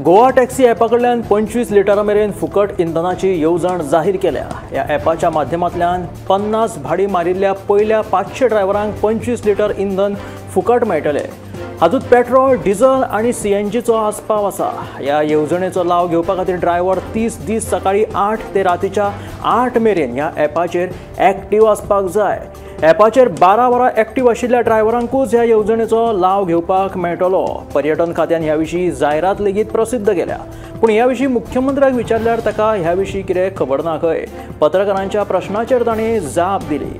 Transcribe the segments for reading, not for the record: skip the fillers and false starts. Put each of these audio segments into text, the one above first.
Goa taxi ॲपा कडल्यान 25 Litera मेरेन फुकट इंधनाची येवजण जाहीर केल्या. ह्या ॲपाच्या माध्यमांतल्यान 50 भाडी मारिल्ल्या पयल्या 500 ड्रायव्हरांक 25 लिटर इंधन फुकट मेळटलें. हातूंत पेट्रोल, डिझल आनी सीएनजीचो आस्पाव आसा. ह्या येवजणेचो लाव घेवपा खातीर ड्रायव्हर 30 दीस सकाळीं 8 ते रातीच्या 8 मेरेन ह्या ॲपाचेर एक्टीव आसपाक जाय. ॲपाचेर 12 वरां एक्टीव आशिल्ल्या ड्रायव्हरांकूच ह्या येवजणेचो लाव घेवपाक मेळटलो. पर्यटन खात्यान ह्या विशीं जायरात लेगीत प्रसिद्ध केल्या. पूण ह्या विशीं मुख्यमंत्र्याक विचारल्यार ताका ह्या विशीं कितें खबर ना खंय. पत्रकारांच्या प्रश्नाचेर ताणें जाप दिली.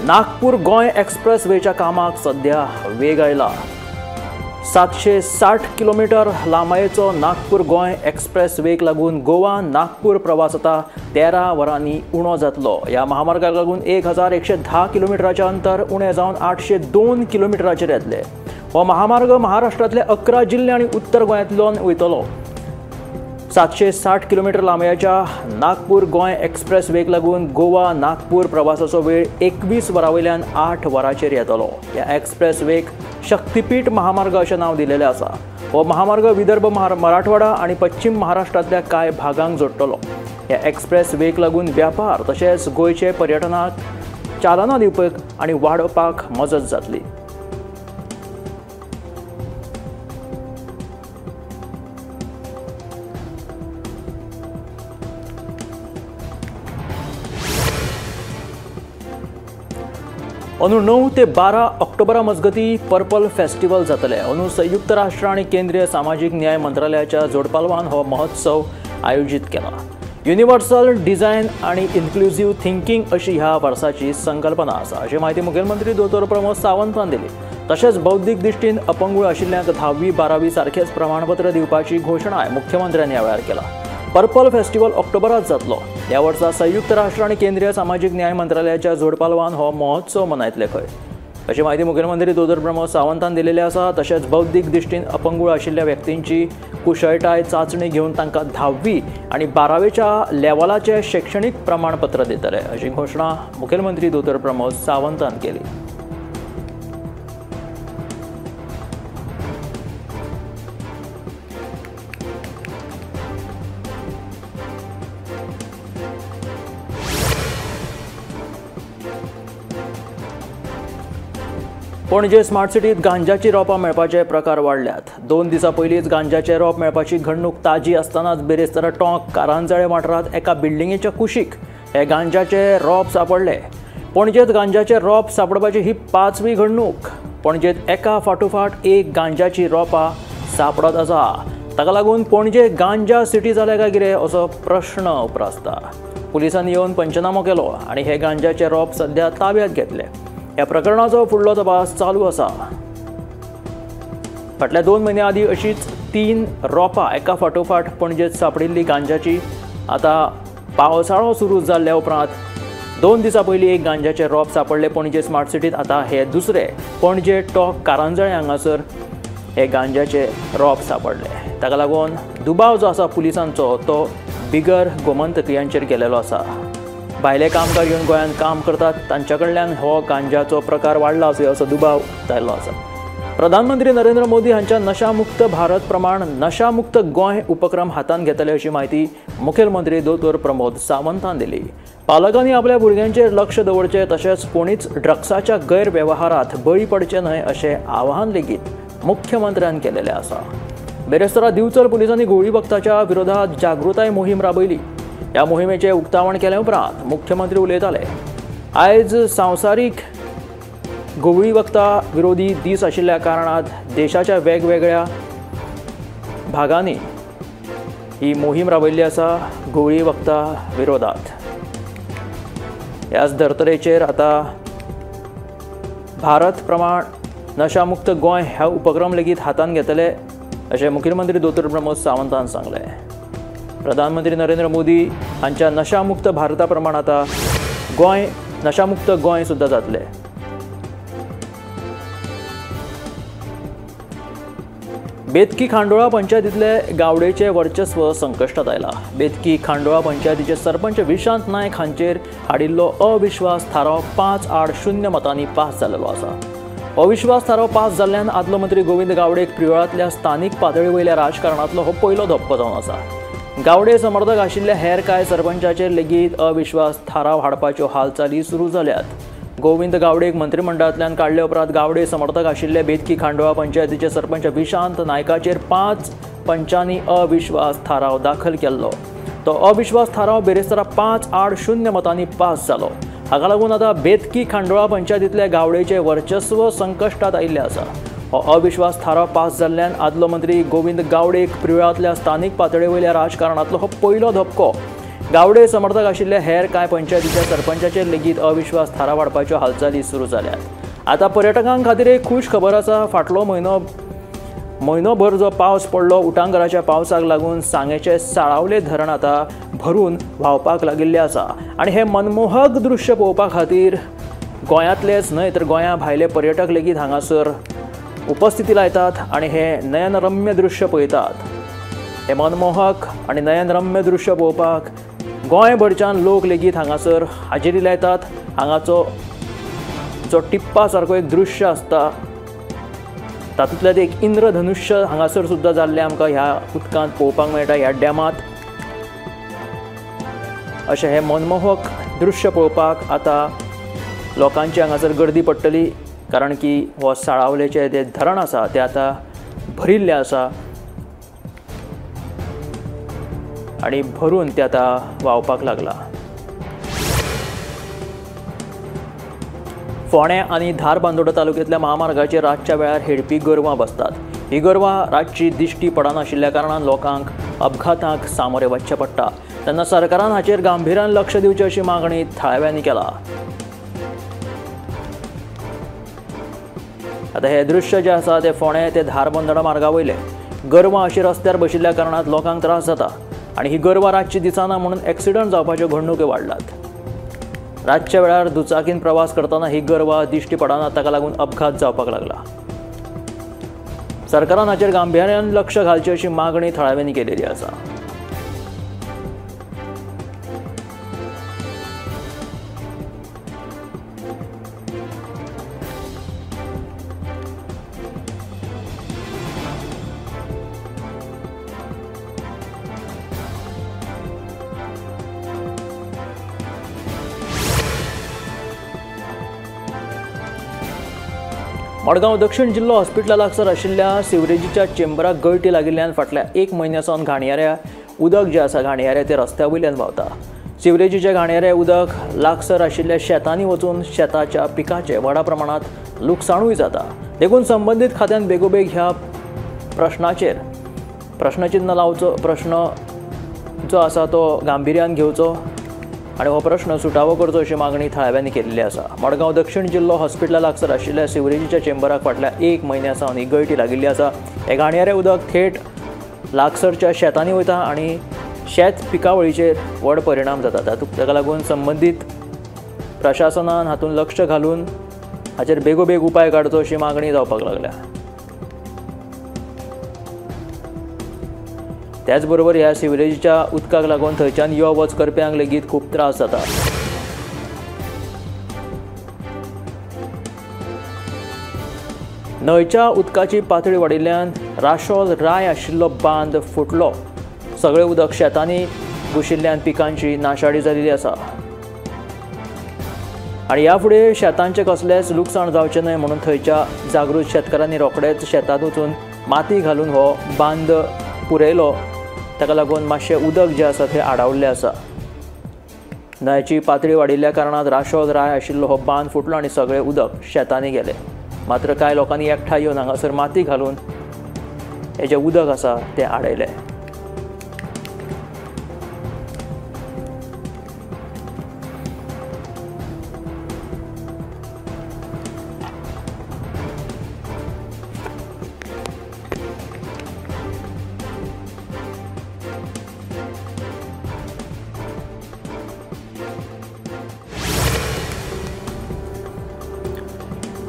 नागपूर गोंय एक्सप्रेस वेच्या कामाक सध्या वेग आयला. 760 किलोमीटर लांबायेचो नागपूर गोंय एक्सप्रेस वेक लागून गोवा नागपूर प्रवास आतां 13 वरांनी उणो जातलो. ह्या महामार्गाक लागून 1110 किलोमिटराचें अंतर उणें जावन 802 किलोमिटराचेर येतलें. हो महामार्ग महाराष्ट्रांतले 11 जिल्ले आनी उत्तर गोंयांतल्यान वयतलो. 760 किलोमीटर लांबायेच्या नागपूर गोंय एक्सप्रेस वेक लागून गोवा नागपूर प्रवासाचो वेळ 21 वरां वयल्यान 8 वरांचेर येतलो. ह्या एक्सप्रेस वेक शक्तिपीठ महामार्ग अशें नांव दिलेलें आसा. हो महामार्ग विदर्भ मराठवाडा आनी पश्चिम महाराष्ट्रांतल्या कांय भागांक जोडटलो. ह्या एक्सप्रेस वेक लागून व्यापार तशेंच गोंयचे पर्यटनाक चालना दिवपाक आनी वाडोवपाक मजत जातली. अंदू 9 ते 12 ऑक्टोबरा मजगती पर्पल फेस्टिवल जातलें. अंदू संयुक्त राष्ट्र आनी केंद्रीय सामाजीक न्याय मंत्रालयाच्या जोडपालवान हो महोत्सव आयोजीत केला. युनिव्हर्सल डिझायन आनी इन्क्लुझिव्ह थिंकींग अशी ह्या वर्साची संकल्पना आसा अशी म्हायती मुखेलमंत्री दोतोर प्रमोद सावंतान दिली. तशेंच बौद्धीक दृश्टीन अपंगूळ आशिल्ल्यांक 10वी 12वी सारकेंच प्रमाणपत्र दिवपाची घोशणाय मुख्यमंत्र्यांनी ह्या वेळार केला. पर्पल फेस्टिवल ऑक्टोबरात जातलो. ह्या वर्सा संयुक्त राष्ट्र आनी केंद्रीय सामाजीक न्याय मंत्रालयाच्या जोडपालवान हो महोत्सव मनयतले खंय अशी म्हायती मुखेलमंत्री दोतोर प्रमोद सावंतान दिलेली आसा. तशेंच बौद्धीक दृश्टीन अपंगूळ आशिल्ल्या व्यक्तींची कुशळटाय चांचणी घेवन तांकां 10वी आनी 12वेच्या लेवलाचें शैक्षणीक प्रमाणपत्र दितले अशी घोशणा मुखेलमंत्री दोतोर प्रमोद सावंतान केली. पणजे स्मार्ट सिटीत गांजाची रोपां मेळपाचे प्रकार वाडल्यात. 2 दिसां पयलींच गांजाचे रोप मेळपाची घडणूक ताजी आसतनाच बिरेस्तारा टोंक कारंजाळे वाठारांत एका बिल्डिंगेच्या कुशीक हे गांजाचे रोप सांपडले. पणजेंत गांजाचे रोप सांपडपाची ही 5वी घडणूक. पणजेंत एका फाटोफाट एक गांजाची रोपां सांपडत आसा. ताका लागून पणजे गांजा सिटी जाल्या काय कितें असो प्रश्न उप्रासता. पुलिसांनी येवन पंचनामो केलो आनी हे गांजाचे रोप सध्या ताब्यात घेतले. ह्या प्रकरणाचो फुडलो तपास चालू आसा. फाटल्या 2 म्हयन्यां आदीं अशीच 3 रोपां एका फाटोफाट पणजेंत सांपडिल्ली गांजाची. आतां पावसाळो सुरू जाल्ल्या उपरांत 2 दिसां पयलीं एक गांजाचें रोप सांपडलें पणजे स्मार्ट सिटींत. आतां हे दुसरे पणजे टोंक कारंजाळे हांगासर हे गांजाचे रोप सांपडले. ताका लागून दुबाव जो आसा पुलिसांचो तो बिगर गोमंतकियांचेर गेलेलो आसा. भायले कामगार येवन गोंयांत काम करतात तांच्या कडल्यान हो गांजाचो प्रकार वाडला आसूं असो दुबाव उक्तायल्लो आसा. प्रधानमंत्री नरेंद्र मोदी हांच्या नशामुक्त भारत प्रमाण नशामुक्त गोंय उपक्रम हातांत घेतले अशी म्हायती मुखेलमंत्री दोतोर प्रमोद सावंतान दिली. पालकांनी आपल्या भुरग्यांचेर लक्ष दवरचें तशेंच कोणीच ड्रग्साच्या गैरवेव्हारात बळी पडचें न्हय अशें आवाहन लेगीत मुख्यमंत्र्यान केलेलें आसा. बिरेस्तारा दिवचल पुलिसांनी घुंवळी वखदाच्या विरोधात जागृताय मोहीम राबयली. ह्या मोहिमेचें उक्तावण केले उपरांत मुख्यमंत्री उलयताले. आयज संवसारीक घुंवळी वखदां विरोधी दीस आशिल्ल्या कारणान देशाच्या वेगवेगळ्या भागांनी ही मोहीम राबयल्ली आसा घुंवळी वखदां विरोधात. ह्याच धर्तरेचेर आतां भारत प्रमाण नशामुक्त गोंय ह्या उपक्रम लेगीत हातांत घेतले अशें मुखेलमंत्री दोतोर प्रमोद सावंतान सांगलें. प्रधानमंत्री नरेंद्र मोदी हांच्या नशामुक्त भारता प्रमाण आतां गोंय नशामुक्त गोंय सुद्दां जातलें. बेतकी खांडोळा पंचायतींतले गावडेचे वर्चस्व संकश्टात आयला। बेतकी खांडोळा पंचायतीचे सरपंच विशांत नायक हांचेर हाडिल्लो अविश्वास थाराव 5-0 मतांनी पास जाल्लो आसा। अविश्वास थाराव पास जाल्ल्यान आदलो मंत्री गोविंद गावडेक प्रियोळांतल्या स्थानीक पातळी वयल्या राजकारणांतलो हो पयलो धपको जावन आसा। गावडे समर्थक आशिल्ल्या हेर कांय सरपंचाचेर लेगीत अविश्वास थाराव हाडपाच्यो हालचाली सुरू जाल्यात। गोविंद गावडेक मंत्रिमंडळांतल्यान काडले उपरांत गावडे समर्थक आशिल्ले बेतकी खांडोळा पंचायतीचे सरपंच विशांत नायकाचेर 5 पंचांनी अविश्वास थाराव दाखल केल्लो। तो अविश्वास थाराव बेरेस्तारा 5-0 मतांनी पास जालो। हाका लागून आतां बेतकी खांडोळा पंचायतींतले गावडेचे वर्चस्व संकश्टात आयिल्लें आसा। हो अविश्वास थाराव पास जाल्ल्यान आदलो मंत्री गोविंद गावडेक प्रियोळांतल्या स्थानीक पातळे वयल्या राजकारणांतलो हो पयलो धपको। गावडे समर्थक आशिल्ल्या हेर कांय पंचायतीच्या सरपंचाचेर लेगीत अविश्वास थाराव हाडपाच्यो हालचाली सुरू जाल्यात। आतां पर्यटकां खातीर एक खूश खबर आसा। फाटलो म्हयनोभर जो पावस पडलो, उटांगराच्या पावसाक लागून सांगेचे साळावले धरण आतां भरून व्हांवपाक लागिल्लें आसा आनी हें मनमोहक दृश्य पळोवपा खातीर गोंयांतलेच न्हय तर गोंया भायले पर्यटक लेगीत हांगासर उपस्थिती लायतात आनी हें नयनरम्य दृश्य पळयतात। हें मनमोहक आनी नयनरम्य दृश्य पळोवपाक गोंयभरच्यान लोक लेगीत हांगासर हाजेरी लायतात। हांगाचो जो टिप्पा सारको एक दृश्य आसता तातूंतल्यान एक इंद्रधनुष्य हांगासर सुद्दां जाल्लें आमकां ह्या उदकांत पळोवपाक मेळटा, ह्या डॅमांत। अशें हें मनमोहक दृश्य पळोवपाक आतां लोकांची हांगासर गर्दी पडटली, कारण की हो साळावलेचें जें धरण आसा तें आतां भरिल्लें आसा आनी भरून ते आतां व्हांवपाक लागला। फोंडें आनी धारबांदोडा तालुक्यांतल्या महामार्गाचेर रातच्या वेळार हेडपी गोरवां बसतात। ही गोरवां रातची दिश्टी पडनाशिल्ल्या कारणान लोकांक अपघातांक सामोरे वचचें पडटा। तेन्ना सरकारान हाचेर गांभिर्यान लक्ष दिवचें अशी मागणी थळाव्यांनी केला। आतां हें दृश्य जें आसा तें फोंडें ते धारबांदोडा मार्गा वयलें। गोरवां अशी रस्त्यार बशिल्ल्या कारणान लोकांक त्रास जाता आनी ही गोरवां रातची दिसना म्हणून एक्सिडंट जावपाच्यो घडणुको वाडल्यात। रातच्या वेळार दुचाकीन प्रवास करतना ही गोरवां दिश्टी पडना, ताका लागून अपघात जावपाक लागला। सरकारान हाचेर गांभिर्यान लक्ष घालचें अशी मागणी थळाव्यांनी केलेली आसा। मडगांव दक्षिण जिल्लो हॉस्पिटला लागसार आशिल्ल्या सिवरेजीच्या चेंबराक गळटी लागिल्ल्यान फाटल्या एक म्हयन्या सावन घाणयाऱ्या उदक जें आसा घाणयारें तें रस्त्या वयल्यान व्हांवता। सिवरेजीचें घाणयारें उदक लागसार आशिल्ल्या शेतांनी वचून शेताच्या पिकाचें व्हडा प्रमाणांत लुकसाणूय जाता। देखून संबंदीत खात्यान बेगोबेग ह्या प्रश्नाचेर प्रश्नचिन्ह लावचो, प्रश्न जो आसा तो गांभिर्यान घेवचो आनी हो प्रश्न सुटावो करचो अशी मागणी थळाव्यांनी केल्ली आसा। मडगांव दक्षिण जिल्लो हॉस्पिटला लागसार आशिल्ल्या सिवरेजीच्या चेंबराक फाटल्या एक म्हयन्या सावन ही गळटी लागिल्ली आसा। हें घाणयारें उदक थेट लागसरच्या शेतांनी वयता आनी शेत पिकावळीचेर व्हड परिणाम जाता। ताका लागून संबंदीत प्रशासनान हातूंत लक्ष घालून हाचेर बेगोबेग उपाय काडचो अशी मागणी जावपाक लागल्या। त्याचबरोबर ह्या सिवरेजीच्या उदकाक लागून थंयच्यान यो वच करप्यांक लेगीत खूब त्रास जाता। न्हंयच्या उदकाची पातळी वाडिल्ल्यान राशोल राय आशिल्लो बांद फुटलो। सगळें उदक शेतांनी घुशिल्ल्यान पिकांची नाशाडी जाल्ली आसा आनी ह्या फुडें शेतांचें कसलेंच लुकसाण जावचें न्हय म्हणून थंयच्या जागृत शेतकारांनी रोखडेच शेतांत वचून माती घालून हो बांद पुरयलो। ताका लागून मातशें उदक जें आसा तें आडावल्लें आसा। न्हंयची पातळी वाडिल्ल्या कारणान राशोल राय आशिल्लो हो बांद फुटलो आनी सगळें उदक शेतांनी गेलें। मात्र कांय लोकांनी एकठांय येवन हांगासर माती घालून हें जें उदक आसा तें आडयलें।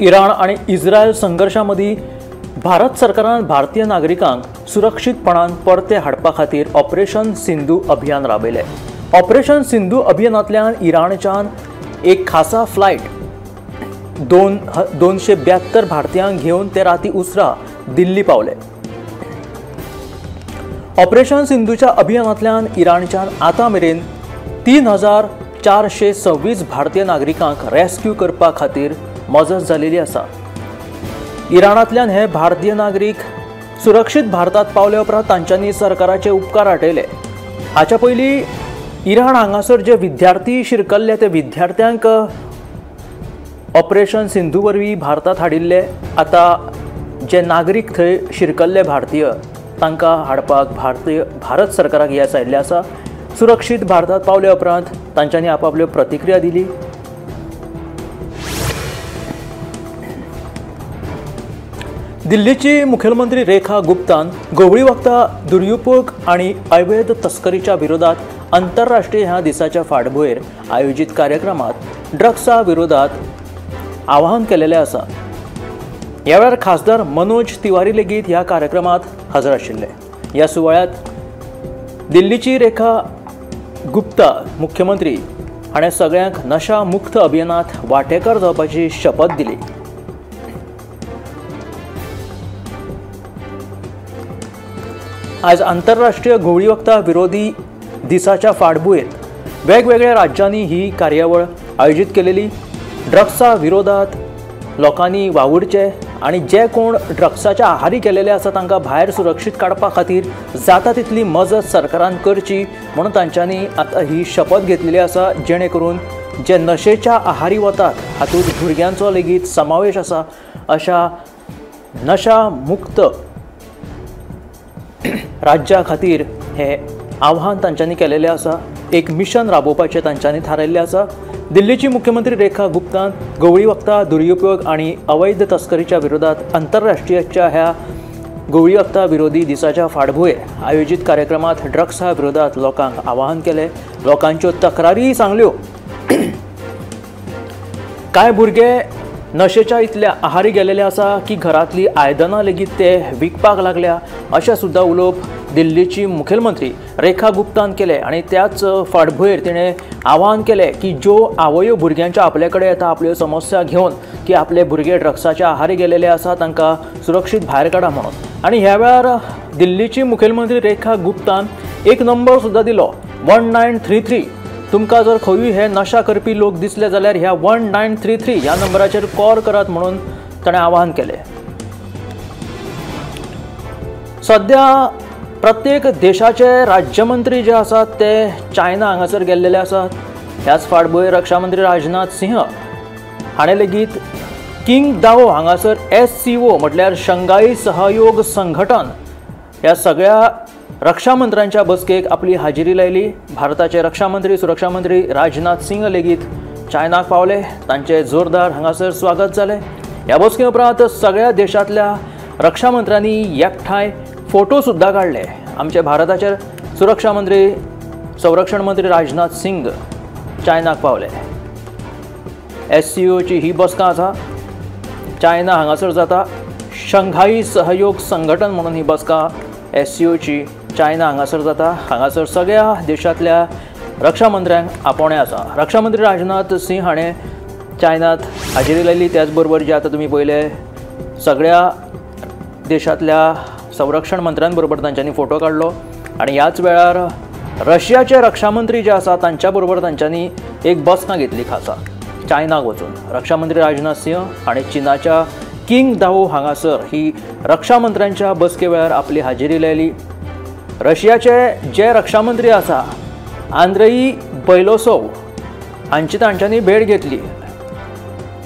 इराण आणि इस्रायल संघर्षामध्ये भारत सरकारान भारतीय नागरिकांक सुरक्षीतपणान परते हाडपा खातीर ऑपरेशन सिंधू अभियान राबयलें। ऑपरेशन सिंधू अभियानांतल्यान इराणच्यान एक खासा फ्लायट 272 भारतीयांक घेवन ते राती उसरा दिल्ली पावले। ऑपरेशन सिंधूच्या अभियानांतल्यान इराणच्यान आतां मेरेन 3426 भारतीय नागरिकांक रेस्क्यू करपा खातीर मजत जालेली आसा। इराणांतल्यान हे भारतीय नागरीक सुरक्षीत भारतात पावले उपरांत तांच्यांनी सरकाराचे उपकार आठयले। हाच्या पयलीं इराण हांगासर जे विद्यार्थी शिरकल्ले ते विद्यार्थ्यांक ऑपरेशन सिंधू वरवीं भारतात हाडिल्ले। आतां जे नागरीक थंय शिरकल्ले भारतीय तांकां हाडपाक भारत सरकाराक येस आयिल्लें आसा। सुरक्षीत भारतात पावले उपरांत तांच्यांनी आपापल्यो प्रतिक्रिया दिली। दिल्लीची मुखेलमंत्री रेखा गुप्तान घुंवळी वखदां दुरुपयोग आनी अवैध तस्करीच्या विरोधात आंतरराष्ट्रीय ह्या दिसाच्या फाटभुंयेर आयोजीत कार्यक्रमात ड्रग्सा विरोधात आवाहन केलेलें आसा। ह्या वेळार खासदार मनोज तिवारी लेगीत ह्या कार्यक्रमात हजर आशिल्ले। ह्या सुवाळ्यांत दिल्लीची रेखा गुप्ता मुख्यमंत्री हाणें सगळ्यांक नशा मुक्त अभियानात वांटेकार जावपाची शपथ दिली। आज आंतरराष्ट्रीय घुंवळी वखदां विरोधी दिसाच्या फाटभुंयेर वेगवेगळ्या राज्यांनी ही कार्यावळ आयोजीत केलेली। ड्रग्सा विरोधात लोकांनी वावुरचे आनी जे कोण ड्रग्साच्या आहारी गेलेले आसा तांकां भायर सुरक्षीत काडपा खातीर जाता तितली मजत सरकारान करची म्हणून तांच्यांनी आतां ही शपथ घेतलेली आसा, जेणे करून जे नशेच्या आहारी वतात हातूंत भुरग्यांचो लेगीत समावेश आसा अशा नशा मुक्त राज्या खातीर हे आव्हान तांच्यांनी केलेलें आसा। एक मिशन राबोवपाचें तांच्यांनी थारायिल्लें आसा। दिल्लीची मुख्यमंत्री रेखा गुप्तान घुंवळी वखदां दुरुपयोग आनी अवैध तस्करीच्या विरोधात आंतरराष्ट्रीयच्या ह्या घुंवळी वखदां विरोधी दिसाच्या फाटभुंयेर आयोजीत कार्यक्रमात ड्रग्सा विरोधात लोकांक आवाहन केलें। लोकांच्यो तक्रारीय सांगल्यो। कांय भुरगे नशेच्या इतल्या आहारी गेलेले आसा की घरांतली आयदनां लेगीत ते विकपाक लागल्या अशें सुद्दां उलोवप दिल्लीची मुखेलमंत्री रेखा गुप्तान केलें आनी त्याच फाटभुंयेर तिणें आवाहन केलें की ज्यो आवयो भुरग्यांच्या आपले कडेन येता आपल्यो समस्या घेवन की आपले भुरगे ड्रग्साच्या आहारी गेलेले आसा तांकां सुरक्षीत भायर काडा म्हणून। आनी ह्या वेळार दिल्लीची मुखेलमंत्री रेखा गुप्तान एक नंबर सुद्दां दिलो 1933। तुमकां जर खंयूय हे नशा करपी लोक दिसले जाल्यार ह्या 1933 ह्या नंबराचेर कॉल करात म्हणून ताणें आवाहन केलें। सद्या प्रत्येक देशाचे राज्यमंत्री जे आसात ते चायना हांगासर गेल्लेले आसात। ह्याच फाटभुंयेर रक्षामंत्री राजनाथ सिंह हाणें लेगीत किंग दाओ हांगासर SCO म्हटल्यार शंघाई सहयोग संघटन ह्या सगळ्या रक्षामंत्र्यांच्या बसकेक आपली हाजिरी लायली। भारताचे रक्षामंत्री सुरक्षा मंत्री राजनाथ सिंह लेगीत चायनाक पावले, तांचे जोरदार हांगासर स्वागत जालें। ह्या बसके उपरांत सगळ्या देशांतल्या रक्षामंत्र्यांनी एकठांय फोटो सुद्दां काडले। आमचे भारताचे सुरक्षा मंत्री संरक्षण मंत्री राजनाथ सिंग चायनाक पावले। SCOची ही बसका आसा, चायना हांगासर जाता। शंघाई सहयोग संघटन म्हणून ही बसका SCOची चायना हांगासर जाता। हांगासर सगळ्या देशांतल्या रक्षामंत्र्यांक आपोवणें आसा। रक्षामंत्री राजनाथ सिंह हाणें चायनात हाजेरी लायली। त्याच बरोबर जे आतां तुमी पळयले सगळ्या देशांतल्या संरक्षण मंत्र्यांबरोबर तांच्यांनी फोटो काडलो आनी ह्याच वेळार रशियाचे रक्षामंत्री जे आसा तांच्या बरोबर तांच्यांनी एक बसका घेतली खासा चायनाक वचून। रक्षामंत्री राजनाथ सिंह आनी चीनाच्या किंग दाओ हांगासर ही रक्षामंत्र्यांच्या बसके वेळार आपली हाजेरी लायली। रशियाचे जे रक्षामंत्री आसा आंद्रेई बैलोसोव हांची तांच्यांनी भेट घेतली।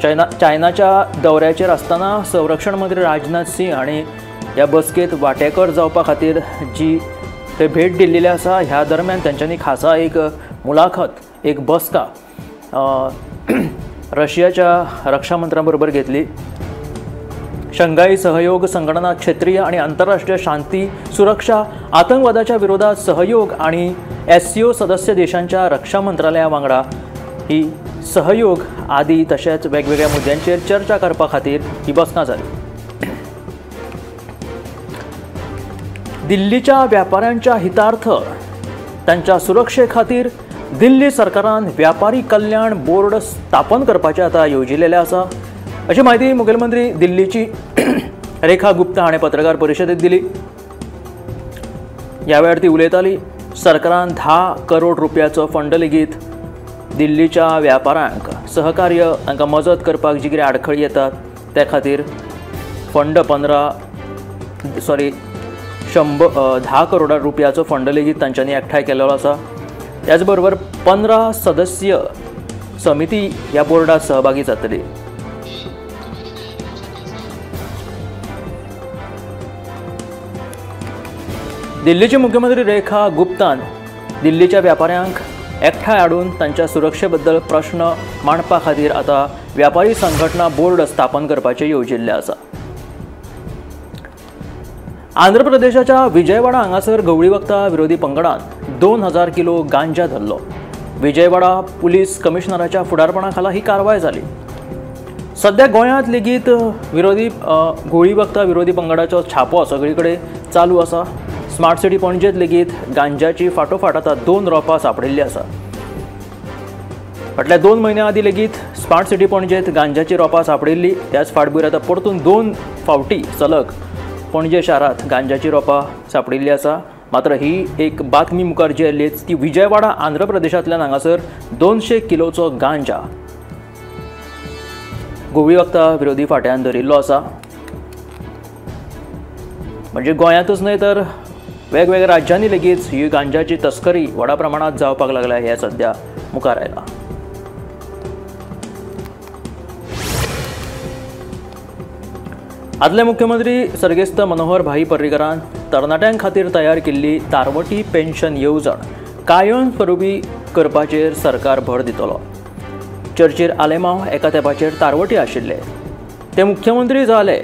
चायनाच्या दौऱ्याचेर आसतना संरक्षण मंत्री राजनाथ सिंह हांणी ह्या बसकेंत वांटेकर जावपा खातीर जी ते भेट दिल्ली आसा ह्या दरम्यान तांच्यांनी खासा एक मुलाखत एक बसका रशियाच्या रक्षामंत्र्यां बरोबर घेतली। शंघाई सहयोग संघटना क्षेत्रीय आणि आंतरराष्ट्रीय शांती सुरक्षा आतंकवादाच्या विरोधात सहयोग आणि SCO सदस्य देशांच्या रक्षा मंत्रालया वांगडा ही सहयोग आदी तशेंच वेगवेगळ्या मुद्द्यांचेर चर्चा करपा खातीर ही बसका जाली। दिल्लीच्या व्यापाऱ्यांच्या हितार्थ तांच्या सुरक्षे खातीर दिल्ली सरकारान व्यापारी कल्याण बोर्ड स्थापन करपाचें आतां येवजिलेलें आसा अशी म्हायती मुखेलमंत्री दिल्लीची रेखा गुप्ता हाणें पत्रकार परिशदेंत दिली. ह्या वेळार ती उलयताली. सरकारान 10 करोड रुपयाचो फंड लेगीत दिल्लीच्या व्यापाऱ्यांक सहकार्य तांकां मजत करपाक जी कितें आडखळी येतात त्या खातीर फंड 10 करोड रुपयाचो फंड लेगीत तांच्यांनी एकठांय केल्लो आसा. त्याच बरोबर 15 सदस्य समिती ह्या बोर्डात सहभागी जातली. दिल्लीचे मुख्यमंत्री रेखा गुप्तान दिल्लीच्या व्यापाऱ्यांक एकठांय हाडून तांच्या सुरक्षे बद्दल प्रश्न मांडपा खातीर आतां व्यापारी संघटना बोर्ड स्थापन करपाचें येवजिल्लें आसा. आंध्र प्रदेशाच्या विजयवाडा हांगासर घुंवळी वखदां विरोधी पंगडान 2000 किलो गांजा धरलो. विजयवाडा पुलीस कमिशनराच्या फुडारपणा खाला ही कारवाय जाली. सध्या गोंयांत लेगीत विरोधी घुंवळी वखदां विरोधी पंगडाचो छापो सगळे कडेन चालू आसा. स्मार्ट सिटी पणजेंत लेगीत गांजाची फाटोफाट आतां 2 रोपां सांपडिल्लीं आसा. फाटल्या 2 म्हयन्यां आदीं लेगीत स्मार्ट सिटी पणजेंत गांजाची रोपां सांपडिल्ली. त्याच फाटभूंयेर आतां परतून 2 फावटी सलग पणजे शारांत गांजाची रोपां सांपडिल्ली आसा. मात्र ही एक बातमी मुखार जी आयली ती विजयवाडा आंध्र प्रदेशांतल्यान हांगासर 200 किलोचो गांजा घुंवळी वखदां विरोधी फांट्यान धरिल्लो आसा. म्हणजे गोंयांतूच न्हय तर वेगवेगळ्या राज्यांनी लेगीत ही गांजाची तस्करी व्हडा प्रमाणांत जावपाक लागल्या हें सध्या मुखार आयलां. आदले मुख्यमंत्री सर्गेस्त मनोहर भाई पर्रीकरान तरणाट्यां खातीर तयार केल्ली तारवटी पेन्शन येवजण कायम स्वरुपी करपाचेर सरकार भर दितलो. चर्चीर आलेमांव एका तेंपाचेर तारवटी आशिल्ले, ते मुख्यमंत्री जाले,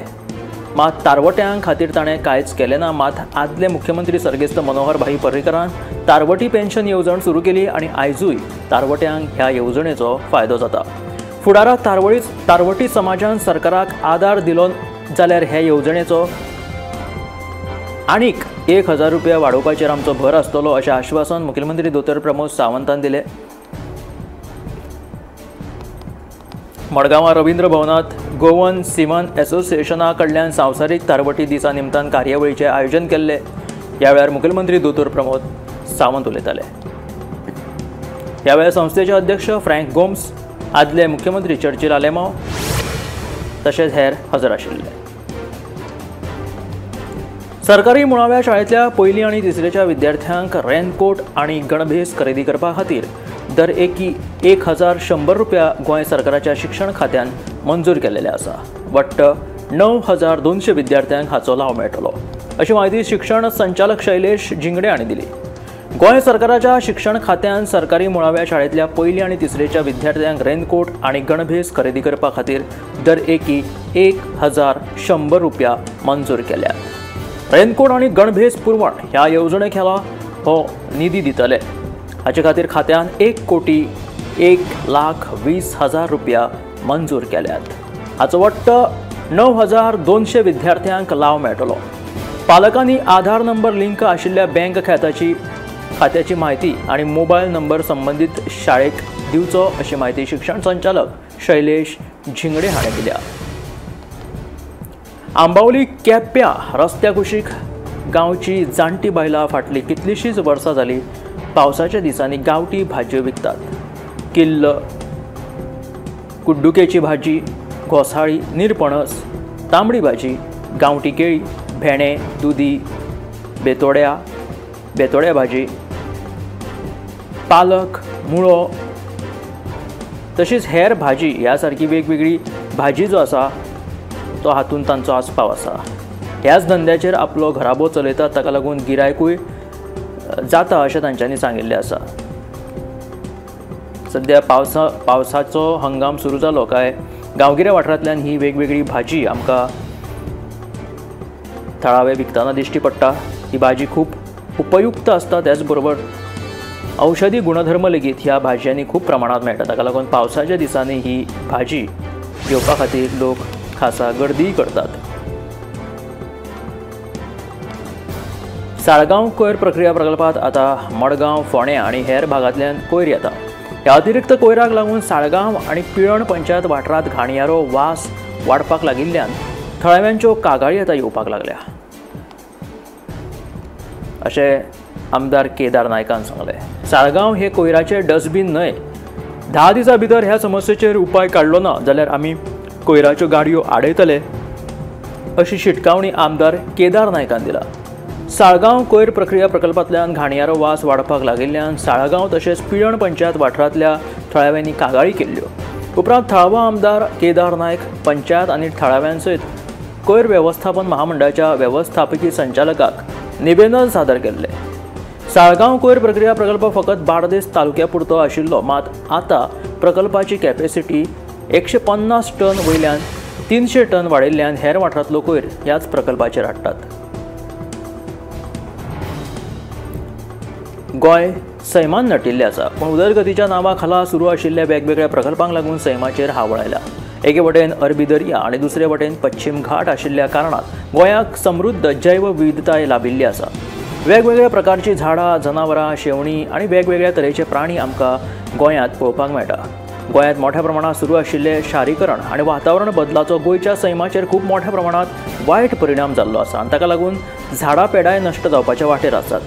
मात तारवट्यां खातीर ताणें कांयच केलें ना. मात आदले मुख्यमंत्री सर्गेस्त मनोहर भाई पर्रीकरान तारवटी पेन्शन येवजण सुरू केली आनी आयजूय तारवट्यांक ह्या येवजणेचो फायदो जाता. फुडाराक तारवटी समाजान सरकाराक आदार दिलो जाल्यार हे येवजणेचो आनीक 1000 रुपया वाडोवपाचेर आमचो भर आसतलो अशें आश्वासन मुख्यमंत्री दोतोर प्रमोद सावंतान दिलें. मडगांवां रवींद्र भवनांत गोवन सिमन एसोसिएशना कडल्यान संवसारीक तारवटी दिसा निमतान कार्यावळीचें आयोजन केल्लें. ह्या वेळार मुखेलमंत्री दोतोर प्रमोद सावंत उलयताले. ह्या वेळार संस्थेचे अध्यक्ष फ्रँक गोम्स, आदले मुख्यमंत्री चर्चिल आलेमांव तशेंच हेर हजर आशिल्ले. सरकारी मुळाव्या शाळेंतल्या पयली आनी तिसरेच्या विद्यार्थ्यांक रेनकोट आनी गणभेस खरेदी करपा खातीर दर एकी 1100 रुपया गोंय सरकाराच्या शिक्षण खात्यान मंजूर केल्लेले आसा. वट्ट 9200 विद्यार्थ्यांक हाचो लाव मेळटलो अशी म्हायती शिक्षण संचालक शैलेश झिंगडे हांणी दिली. गोंय सरकाराच्या शिक्षण खात्यान सरकारी मुळाव्या शाळेंतल्या पयली आनी तिसरेच्या विद्यार्थ्यांक रेनकोट आनी गणभेस खरेदी करपा खातीर दर एकी 1100 रुपया मंजूर केल्यात. रेनकोट आनी गणभेस पुरवण ह्या येवजणे खाला हो निधी दितले. हाचे खातीर खात्यान 1,01,20,000 रुपया मंजूर केल्यात. हाचो वट्ट 9200 विद्यार्थ्यांक लाव मेळटलो. पालकांनी आधार नंबर लिंक आशिल्ल्या बँक खात्याची म्हायती आनी मोबायल नंबर संबंदीत शाळेक दिवचो अशी म्हायती शिक्षण संचालक शैलेश झिंगडे हाणें दिल्या. आंबावली केप्यां रस्त्या कुशीक गांवची जाणटी बायलां फाटलीं कितलींशींच वर्सां जालीं पावसाच्या दिसांनी गांवठी भाजयो विकतात. किल्ल, कुड्डुकेची भाजी, घोसाळी, निरपणस, तांबडी भाजी, गांवठी केळी, भेंडे, दुदी, बेतोड्या भाजी, पालक, मुळो तशीच हेर भाजी ह्या सारकी वेगवेगळी भाजी जो आसा तो हातूंत तांचो आस्पाव आसा. ह्याच धंद्याचेर आपलो घराबो चलयतात, ताका लागून गिरायकूय जाता अशें तांच्यांनी सांगिल्लें आसा. सद्या पावसाचो हंगाम सुरू जालो काय गांवगिऱ्या वाठारांतल्यान ही वेगवेगळी भाजी आमकां थळावे विकतना दिश्टी पडटा. ही भाजी खूब उपयुक्त आसता, त्याच बरोबर औषधी गुणधर्म लेगीत ह्या भाजयांनी खूब प्रमाणांत मेळटा. ताका लागून पावसाच्या दिसांनी ही भाजी घेवपा खातीर लोक खासा गर्दीय करतात. साळगांव कोयर प्रक्रिया प्रकल्पात आतां मडगांव, फोंडें आनी हेर भागांतल्यान कोयर येता. ह्या अतिरिक्त कोयराक लागून साळगांव आनी पिळर्ण पंचायत वाठारांत घाणयारो वास वाडपाक लागिल्ल्यान थळाव्यांच्यो कागाळी आतां येवपाक लागल्या अशें आमदार केदार नायकान सांगलें. साळगांव हे कोयराचे डस्टबीन न्हय. 10 दिसां भितर ह्या समस्येचेर उपाय काडलो ना जाल्यार आमी कोयराच्यो गाडयो आडयतले अशी शिटकावणी आमदार केदार नायकान दिला. साळगांव कोयर प्रक्रिया प्रकल्पांतल्यान घाणयारो वास वाडपाक लागिल्ल्यान साळगांव तशेंच पिळर्ण पंचायत वाठारांतल्या थळाव्यांनी कागाळी केल्ल्यो. उपरांत थळावो आमदार केदार नायक पंचायत आनी थळाव्यां सयत कोयर वेवस्थापन महामंडळाच्या वेवस्थापकी संचालकाक निवेदन सादर केल्लें. साळगांव कोयर प्रक्रिया प्रकल्प फकत बार्देस तालुक्या पुरतो आशिल्लो, मात आतां प्रकल्पाची कॅपेसिटी 150 टन वयल्यान 300 टन वाडिल्ल्यान हेर वाठारांतलो कोयर ह्याच प्रकल्पाचेर हाडटात. गोंय सैमान नटिल्लें आसा, पूण उदरगतीच्या नांवा खाला सुरू आशिल्ल्या वेगवेगळ्या प्रकल्पांक लागून सैमाचेर हावळ आयला. एके वटेन अरबी दर्या आनी दुसरे वटेन पश्चिम घाट आशिल्ल्या कारणान गोंयाक समृद्ध जैव विविधताय लाभिल्ली आसा. वेगवेगळ्या प्रकारचीं झाडां, जनावरां, शेवणीं आनी वेगवेगळ्या तरेचे प्राणी आमकां गोंयांत पळोवपाक मेळटा. गोंयांत मोठ्या प्रमाणात सुरू आशिल्लें शारीकरण आनी वातावरण बदलाचो गोंयच्या सैमाचेर खूब मोठ्या प्रमाणात वायट परिणाम जाल्लो आसा आनी ताका लागून झाडां पेडांय नश्ट जावपाच्या वाटेर आसात.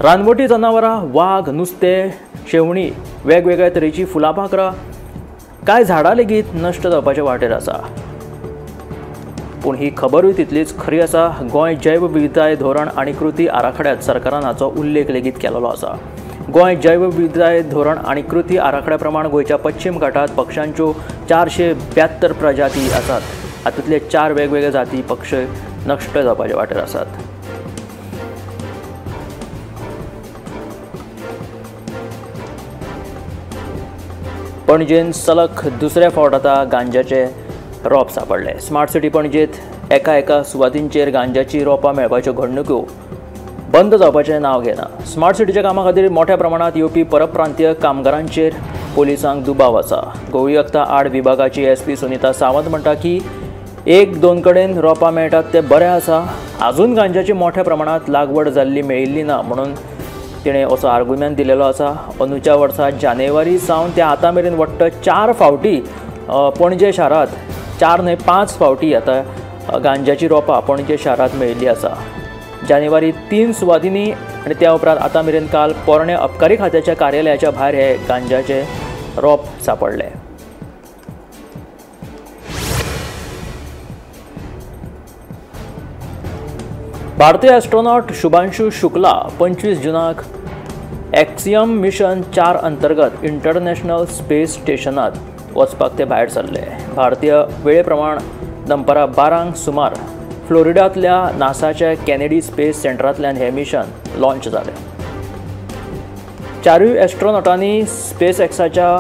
रानवटी जनावरां, वाग, नुस्तें, शेवणीं, वेगवेगळ्या तरेचीं फुलां पाखरां, कांय झाडां लेगीत नश्ट जावपाच्या वाटेर आसा. पूण ही खबरूय तितलीच खरी आसा. गोंय जैव विविधताय धोरण आनी कृती आराखड्यांत सरकारान हाचो उल्लेख लेगीत केलेलो आसा. गोंय जैव विविधताय धोरण आनी कृती आराखड्या प्रमाण गोंयच्या पश्चिम घाटात पक्ष्यांच्यो 472 प्रजाती आसात. हातूंतले 4 वेगवेगळे जाती पक्ष नश्ट जावपाच्या वाटेर आसात. पणजेन सलग दुसऱ्या फावट आतां गांजाचे रोप सापडले. स्मार्ट सिटी पणजेत एका एका सुवातींचेर गांजाची रोपां मेळपाच्यो घडणुको बंद जावपाचें नांव घेना. स्मार्ट सिटीच्या कामा खातीर मोठ्या प्रमाणांत येवपी परप्रांतीय कामगारांचेर पोलिसांक दुबाव आसा. गोंय वखदां आड विभागाची एसपी सुनीता सावंत म्हणटा की 1-2 कडेन रोपां मेळटात ते बरें आसा, आजून गांजाची मोठ्या प्रमाणांत लागवड जाल्ली मेळिल्ली ना म्हणून तिणें असो आर्गुमेंट दिलेलो आसा. अंदूच्या वर्सा जानेवारी सावन ते आतां मेरेन वट्ट 4 फावटी पणजे शारांत, 4 न्हय 5 फावटी आतां गांजाची रोपां पणजे शारांत मेळिल्ली आसा. जानेवारी 3 सुवातींनी आनी त्या उपरांत आतां मेरेन काल पोरणे अबकारी खात्याच्या कार्यालयाच्या भायर हे गांजाचे रोप सापडले. भारतीय एस्ट्रोनॉट शुभांशु शुक्ला 25 जुनाक एक्सियम मिशन 4 अंतर्गत इंटरनॅशनल स्पेस स्टेशनात वचपाक ते भायर सरले. भारतीय वेळे प्रमाण दनपारां 12 सुमार फ्लोरिडांतल्या नासाच्या कॅनेडी स्पेस सेंटरांतल्यान हें मिशन लॉन्च जालें. 4 एस्ट्रोनॉटांनी स्पेस एक्साच्या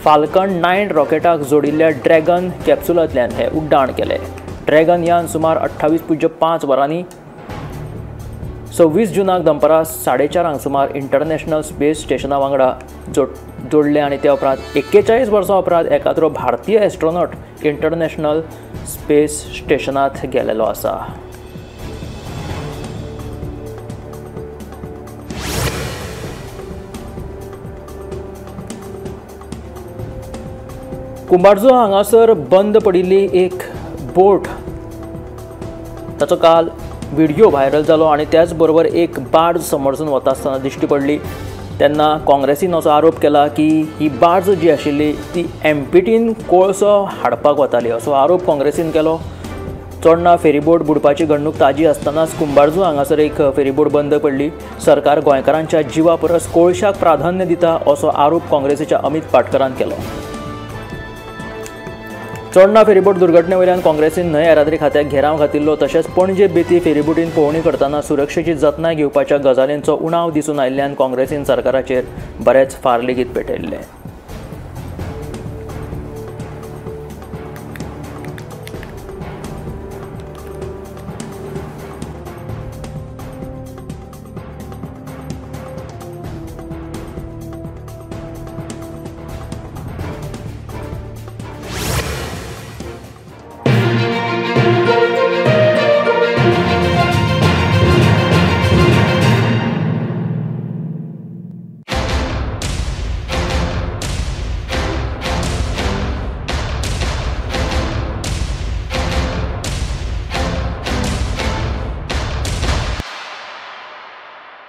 फाल्कन 9 रॉकेटाक जोडिल्ल्या ड्रॅगन कॅप्सुलांतल्यान हें उड्डाण केलें. ड्रॅगन यान सुमार 28.5 वरांनी 26 जुनाक दनपारां 4:30 सुमार इंटरनॅशनल स्पेस स्टेशना वांगडा जोडलें आनी त्या उपरांत 41 वर्सां उपरांत एकाद्रो भारतीय एस्ट्रोनॉट इंटरनॅशनल स्पेस स्टेशनांत गेलेलो आसा. कुंभारजुआ हांगासर बंद पडिल्ली एक बोट, ताचो काल व्हिडिओ व्हायरल जालो आनी त्याच बरोबर एक बार्ज समोरसून वता आसतना दिश्टी पडली. तेन्ना काँग्रेसीन असो आरोप केला की ही बार्ज जी आशिल्ली ती एमपीटीन कोळसो हाडपाक वताली असो आरोप काँग्रेसीन केलो. चोडणा फेरीबोट बुडपाची घडणूक ताजी आसतनाच कुंभारजुआ हांगासर एक फेरीबोट बंद पडली. सरकार गोंयकारांच्या जिवा परस कोळशाक प्राधान्य दिता असो आरोप काँग्रेसीच्या अमित पाटकरान केलो. चोडणा फेरीबोट दुर्घटने वयल्यान काँग्रेसीन न्हंय येरादारी खात्याक घेराव घातिल्लो. तशेंच पणजे बेती फेरीबोटीन पळोवणी करतना सुरक्षेची जतनाय घेवपाच्या गजालींचो उणाव दिसून आयिल्ल्यान काँग्रेसीन सरकाराचेर बरेच फार लेगीत पेटयल्ले.